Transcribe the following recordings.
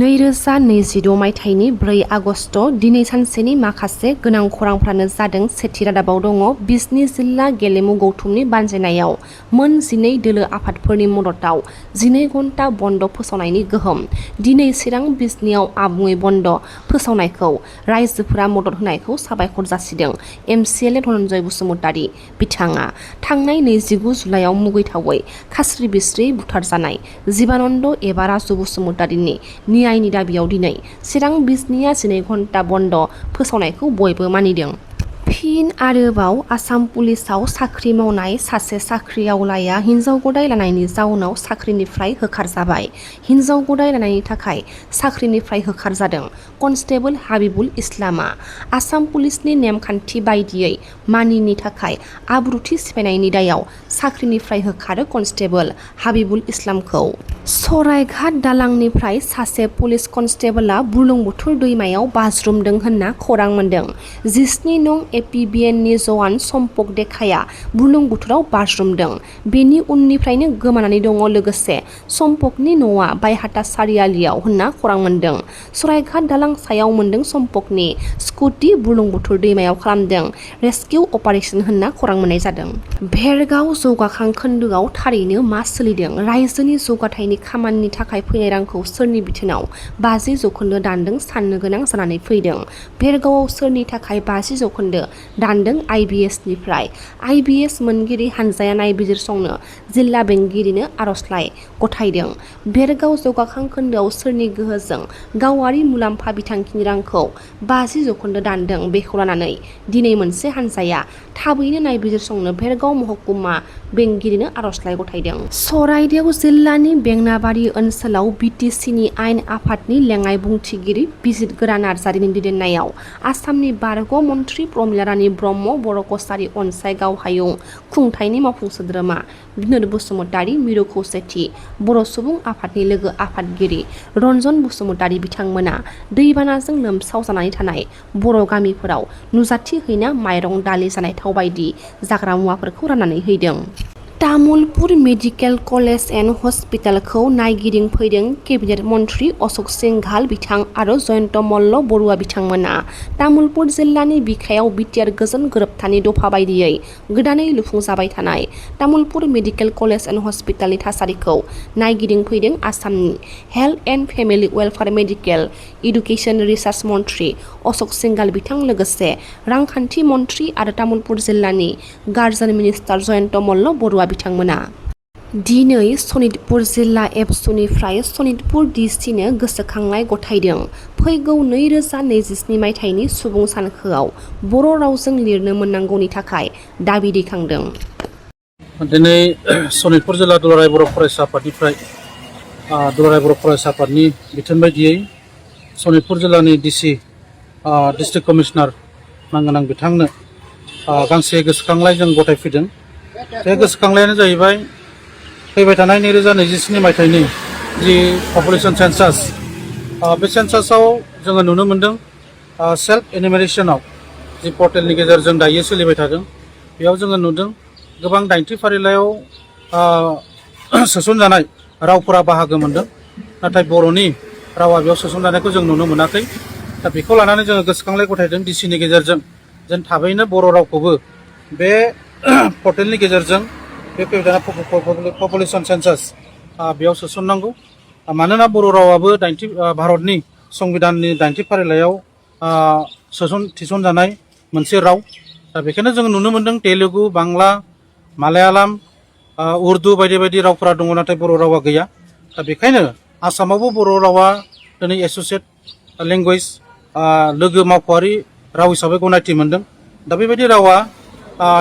2026 मायथाइनि 4 आगस्ट दिनै सानसेनि माखासे गोनां खौरांफ्रानो जादों। सेथि रादाबाव दङ बिजनी जिल्ला गेलेमु गौथुमनि बानजायनायाव मोन 12 दोलो आफादफोरनि मददाव 12 घन्टा बन्द फोसावनायनि गोहोम। दिनै चिरां बिजनीआव आबुङै बन्द फोसावनायखौ रायजोफोरा मदद होनायखौ साबायखर जासिदों एमसिएलए धनन्जय बसुमतारी। बिथाङा थांनाय 29 जुलाइआव मुगैथावै खास्रि बिस्रि बुथारजानाय जीबानन्द एबा राजु बसुमतारीनि न्यायनि दाबियाव दिनै चिरां बिजनीआ 12 घन्टा बन्द फोसावनायखौ बयबो मानिदों। फिन आरोबाव आसाम पुलिसाव साख्रि मावनाय सासे साख्रिआवलाया हिनजाव गदाय लानायनि जाउनाव साख्रिनिफ्राय होखारजाबाय। हिनजाव गदाय लानायनि थाखाय साख्रिनिफ्राय होखारजादों कनस्टेबल हाबिबुल इस्लामआ। आसाम पुलिसनि नेमखान्थि बायदियै मानिनि थाखाय आब्रुथि सिफायनायनि दायाव साख्रिनिफ्राय होखारो कनस्टेबल हाबिबुल इस्लामखौ। सरायघाट दालांनिफ्राय सासे पुलिस कनस्टेबलआ बुरलुंबुथुर दैमायाव बाज्रुमदों होनना खौरां मोन्दों। 17 नं एपिबिएननि जवान सम्पक देखाया बुरलुंबुथुराव बाज्रुमदों। बेनि उननिफ्रायनो गोमानानै दङ। लोगोसे सम्पकनि न'आ बायहाटा सारियालियाव होनना खौरां मोन्दों। सरायघाट दालां सायाव मोन्दों सम्पकनि स्कुटि बुरलुंबुथुर दैमायाव खालामदों रेस्किउ अपारेशन होनना खौरां मोननाय जादों। भेरगाव जौगाखां खोन्दोआव थारैनो मा सोलिदों? रायजोनि जौगाथायनि खामानिनि थाखाय फैनाय रांखौ सोरनि बिथोनाव 50% दानदों साननो गोनां जानानै फैदों। भेरगावआव सोरनि थाखाय 50% दानदों? आइबिएसनिफ्राय। आइबिएस मोनगिरि हानजाया नायबिजिरसंनो जिल्ला बेंगिरिनो आर'जलाइ गथायदों। भेरगाव जौगाखां खोन्दोआव सोरनि गोहोजों गावारि मुलाम्फा बिथांखिनि रांखौ 50% दानदों बेखौ लानानै दिनै मोनसे हानजाया थाबैनो नायबिजिरसंनो भेरगाव महकुमा बेंगिरिनो आर'जलाइ गथायदों। चराइदेव जिल्लानि बेंनाबारि ओनसोलाव बिटिसिनि आयेन आफादनि लेङाइ बुंथिगिरि बिजितगोरा नार्जारिनि दैदेननायाव आसामनि बारग' मन्थ्रि प्रमिला रानी ब्रह्म, बर' कछारी अनसाय गावहायुं खुंथायनि मावफुं सोद्रोमा बिनोद बसुमतारी, मिरु खौसेथि बर' सुबुं आफादनि लोगो आफादगिरि रन्जन बसुमतारी बिथांमोना दैबानाजों लोमसाव जानानै थानाय बर' गामिफोराव नुजाथि हैना माइरं, दालि, जानाय थाव बायदि जाग्रा मुवाफोरखौ राननानै हैदों। तामुलपुर मेडिकेल कलेज एन्ड हस्पिटालखौ नायगिदिंफैदों केबिनेट मन्थ्रि अशोक सिंघाल बिथां आरो जयन्त मल्ल बरुवा बिथांमोना। तामुलपुर जिल्लानि बिखायाव बिटिआर गोजोन गोरोबथानि दफा बायदियै गोदानै लुफुंजाबाय थानाय तामुलपुर मेडिकेल कलेज एन्ड हस्पिटालनि थासारिखौ नायगिदिंफैदों आसामनि health and family welfare medical education research मन्थ्रि अशोक सिंघाल बिथां लोगोसे रांखान्थि मन्थ्रि आरो तामुलपुर जिल्लानि गार्जोन मिनिस्टार जयन्त मल्ल बरुवा बिथांमोना। दिनै सनितपुर जिल्ला एबसुनिफ्राय सनितपुर डिसिनो गोसोखांनाय गथायदों। फैगौ 2027 मायथाइनि सुबुं सानखोआव बर' रावजों लिरनो मोननांगौनि थाखाय दाबि दैखांदों। दिनै सनितपुर जिल्ला दुलाराय बर' फरायसा आफादनिफ्राय दुलाराय बर' फरायसा आफादनि बिथोन बायदियै सनितपुर जिल्लानि डिसि डिस्ट्रिक्ट कमिशनार नांगोन आं बिथांनो गांसे गोसोखांलाइ जों गथायफैदों। बे गोसोखांलायानो जाहैबाय फैबाय थानाय 2027 मायथाइनि जि पपुलेशन सेन्सास बे सेन्सासाव जोङो नुनो मोन्दों सेल्फ एनिमेरेशनाव जि पर्टेलनि गेजेरजों दायो सोलिबाय थादों बेयाव जोङो नुदों गोबां 90 फारिलाइयाव सोसनजानाय रावफोरा बाहागो मोन्दों नाथाय बर'नि रावा बेयाव सोसनजानायखौ जों नुनो मोनाखै। दा बेखौ लानानै जोङो गोसोखांलाय गथायदों डिसिनि गेजेरजों जेन थाबैनो बर' रावखौबो बे पर्टेलनि गेजेरजों बे फैबाय थानाय पपुलेशन सेन्सास बेयाव सोसननांगौ। मानोना बर' रावाबो भारतनि संबिधाननि 90 फारिलाइयाव थिसनजानाय मोनसे राव। दा बेखायनो जों नुनो मोन्दों तेलुगु, बांला, मालायालाम, उर्दु बायदि बायदि रावफोरा दङ नाथाय बर' रावा गैया। दा बेखायनो आसामावबो बर' रावा दिनै एस'सियेट लेंगुवेज लोगो मावख'आरि राव हिसाबै गनायथि मोन्दों। दा बेबायदि रावा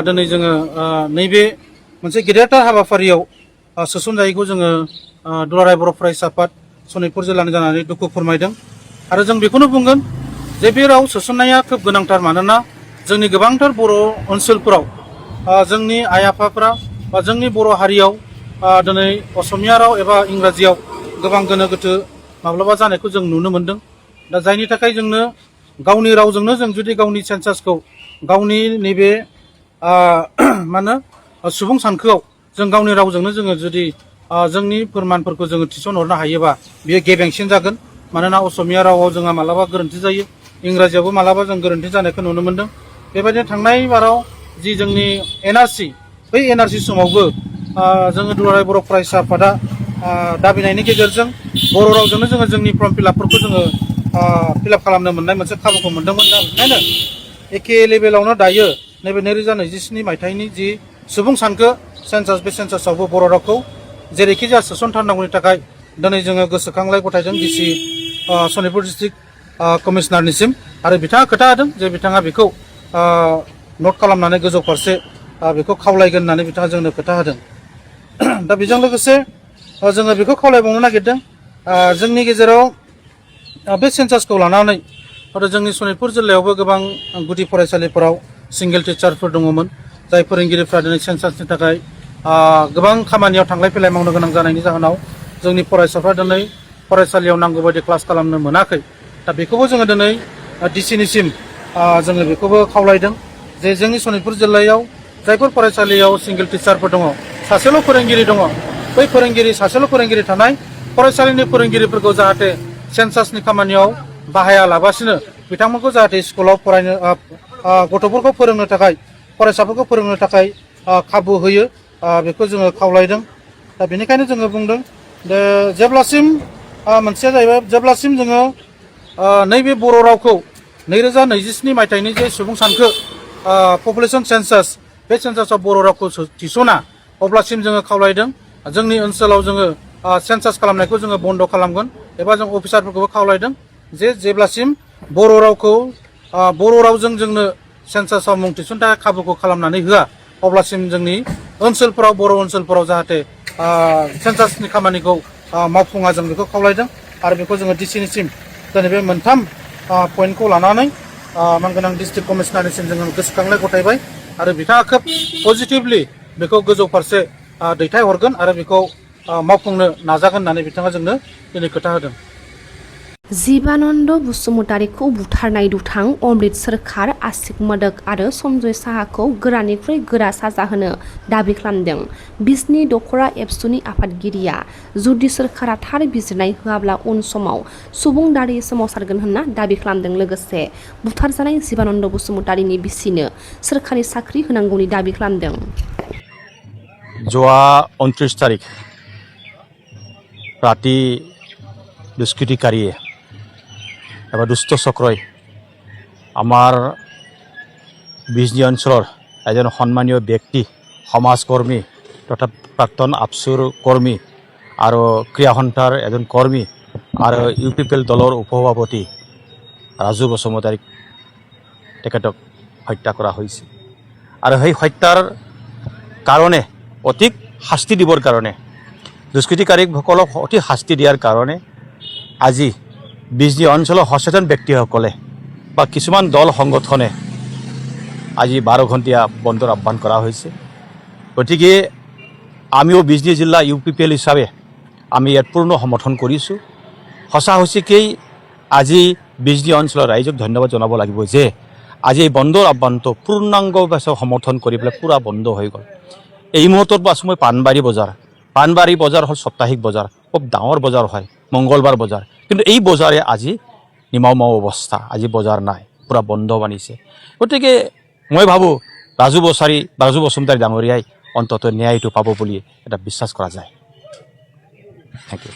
दिनै जोङो नैबे मोनसे गेदेरथार हाबाफारियाव सोसनजायैखौ जोङो दुलाराय बर' फरायसा आफाद सनितपुर जिल्लानि जानानै दुखु फोरमायदों आरो जों बेखौनो बुंगोन जे बे राव सोसननाया खोब गोनांथार। मानोना जोंनि गोबांथार बर' ओनसोलफोराव जोंनि आइ आफाफोरा बा जोंनि बर' हारियाव दिनै असमिया राव एबा इंराजियाव गोबां गोनो गोथो माब्लाबा जानायखौ जों नुनो मोन्दों। दा जायनि थाखाय जोंनो गावनि रावजोंनो जों जुदि गावनि सेन्सासखौ गावनि नैबे मा होनो सुबुं सानखोआव जों गावनि रावजोंनो जोङो जुदि जोंनि फोरमानफोरखौ जोङो थिसनहरनो हायोबा बेयो गेबेंसिन जागोन मानोना असमिया रावाव जोंहा मालाबा गोरोन्थि जायो इंराजियावबो मालाबा जों गोरोन्थि जानायखौ नुनो मोनदों बेबायदिनो थांनाय बाराव जि जोंनि एनआरसि बै एनआरसि समावबो जोङो दुलाराय बर' फरायसा आफादा दाबिनायनि गेजेरजों बर' रावजोंनो जोङो जोंनि फर्म फिलापफोरखौ जोङो फिलाप खालामनो मोननाय मोनसे खाबुखौ मोनदोंमोन दा बेखायनो एखे लेभेलावनो दायो नैबे 2027 मायथाइनि जि सुबुं सानखो सेन्सास बे सेन्सासावबो बर' रावखौ जेरैखि जाया सोसनथारनांगौनि थाखाय दिनै जोङो गोसोखांलाय गथायदों डिसि सनितपुर डिस्ट्रिक्ट कमिशनारनिसिम आरो बिथाङा खोथा होदों जे बिथाङा बेखौ नट खालामनानै गोजौ फारसे बेखौ खावलायगोन होननानै बिथाङा जोंनो खोथा होदों दा बेजों लोगोसे जोङो बेखौ खावलायबावनो नागिरदों जोंनि गेजेराव बे सेन्सासखौ लानानै आरो जोंनि सनितपुर जिल्लायावबो गोबां गुदि फरायसालिफोराव सिंगेल टिचारफोर दङमोन जाय फोरोंगिरिफ्रा दिनै सेन्सासनि थाखाय गोबां खामानियाव थांलाय फैलाय मावनो गोनां जानायनि जाहोनाव जोंनि फरायसाफ्रा दिनै फरायसालियाव नांगौ बायदि क्लास खालामनो मोनाखै दा बेखौबो जोङो दिनै डिसिनिसिम जोङो बेखौबो खावलायदों जे जोंनि सनितपुर जिल्लायाव जायफोर फरायसालियाव सिंगेल टिचारफोर दङ सासेल' फोरोंगिरि दङ बै सासेल' फोरोंगिरि थानाय फरायसालिनि फोरोंगिरिफोरखौ जाहाथे सेन्सासनि खामानियाव बाहायालाबासिनो बिथांमोनखौ जाहाथे स्कुलाव फरायनो गथ'फोरखौ फोरोंनो थाखाय फरायसाफोरखौ फोरोंनो थाखाय खाबु होयो बेखौ जोङो खावलायदों दा बेनिखायनो जोङो बुंदों जे जेब्लासिम मोनसेया जाहैबाय जेब्लासिम जोङो नैबे बर' रावखौ 2027 मायथाइनि जे सुबुं सानखो पपुलेसन सेन्सास बे सेन्सासाव बर' रावखौ थिसना अब्लासिम जोङो खावलायदों जोंनि ओनसोलाव जोङो सेन्सास खालामनायखौ जोङो बन्द खालामगोन एबा जों अफिसारफोरखौबो खावलायदों जे जेब्लासिम बर' रावखौ बर' रावजों जोंनो सेन्सासाव मुं थिसननो थाखाय खाबुखौ खालामनानै होआ अब्लासिम जोंनि ओनसोलफोराव बर' ओनसोलफोराव जाहाथे सेन्सासनि खामानिखौ मावफुङा जों बेखौ खावलायदों आरो बेखौ जोङो डिसिनिसिम दिनै बे मोनथाम पइन्टखौ लानानै मानगोनां डिस्ट्रिक्ट कमिशनारनिसिम जोङो गोसोखांनाय गथायबाय आरो बिथाङा खोब पजिटिभलि बेखौ गोजौ फारसे दैथायहरगोन आरो बेखौ मावफुंनो नाजागोन होननानै बिथाङा जोंनो दिनै खोथा होदों जीबानन्द बसुमतारीखौ बुथारनाय दुथां अमृत सोरखार आशिक मोदक आरो सन्जय साहाखौ गोरानिख्रुइ गोरा साजा होनो दाबि खालामदों बिजनी दखरा एबसुनि आफादगिरिया जुदि सोरखारा थार बिजिरनाय होआब्ला उन समाव सुबुंदारि सोमावसारगोन होनना दाबि खालामदों लोगोसे बुथारजानाय जीबानन्द बसुमतारीनि बिसिनो सोरखारि साख्रि होनांगौनि दाबि खालामदों যোৱা 29 তাৰিখ ৰাতি দুষ্কৃতিকাৰীয়ে এবাৰ দুষ্ট চক্ৰই আমাৰ বিজনী অঞ্চলৰ এজন সন্মানীয় ব্যক্তি সমাজকৰ্মী তথা প্ৰাক্তন আপচুৰ কৰ্মী আৰু ক্ৰীড়া সন্থাৰ এজন কৰ্মী আৰু ইউপিপিএল দলৰ উপসভাপতি ৰাজু বসুমতাৰীক তেখেতক হত্যা কৰা হৈছে আৰু সেই হত্যাৰ কাৰণে অধিক শাস্তি দিবৰ কাৰণে দুষ্কৃতিকাৰীসকলক অতি শাস্তি দিয়াৰ কাৰণে আজি বিজনী অঞ্চলৰ সচেতন ব্যক্তিসকলে বা কিছুমান দল সংগঠনে আজি 12 ঘণ্টীয়া বন্ধৰ আহ্বান কৰা হৈছে গতিকে আমিও বিজনী জিলা ইউপিপিএল হিচাপে আমি ইয়াত পূৰ্ণ সমৰ্থন কৰিছোঁ সঁচা হৈছেকেই আজি বিজনী অঞ্চলৰ ৰাইজক ধন্যবাদ জনাব লাগিব যে আজি এই বন্ধৰ আহ্বানটো পূৰ্ণাংগভাৱে সমৰ্থন কৰি পেলাই পুৰা বন্ধ হৈ গ'ল এই মুহূৰ্তত আছোঁ মই পাণবাৰী বজাৰ হ'ল সাপ্তাহিক বজাৰ খুব ডাঙৰ বজাৰ হয় মংগলবাৰ বজাৰ কিন্তু এই বজাৰে আজি নিমাও অৱস্থা আজি বজাৰ নাই পুৰা বন্ধ বানিছে গতিকে মই ভাবোঁ ৰাজু বসুমতাৰী ডাঙৰীয়াই অন্তত ন্যায়টো পাব বুলি এটা বিশ্বাস কৰা যায় থেংক ইউ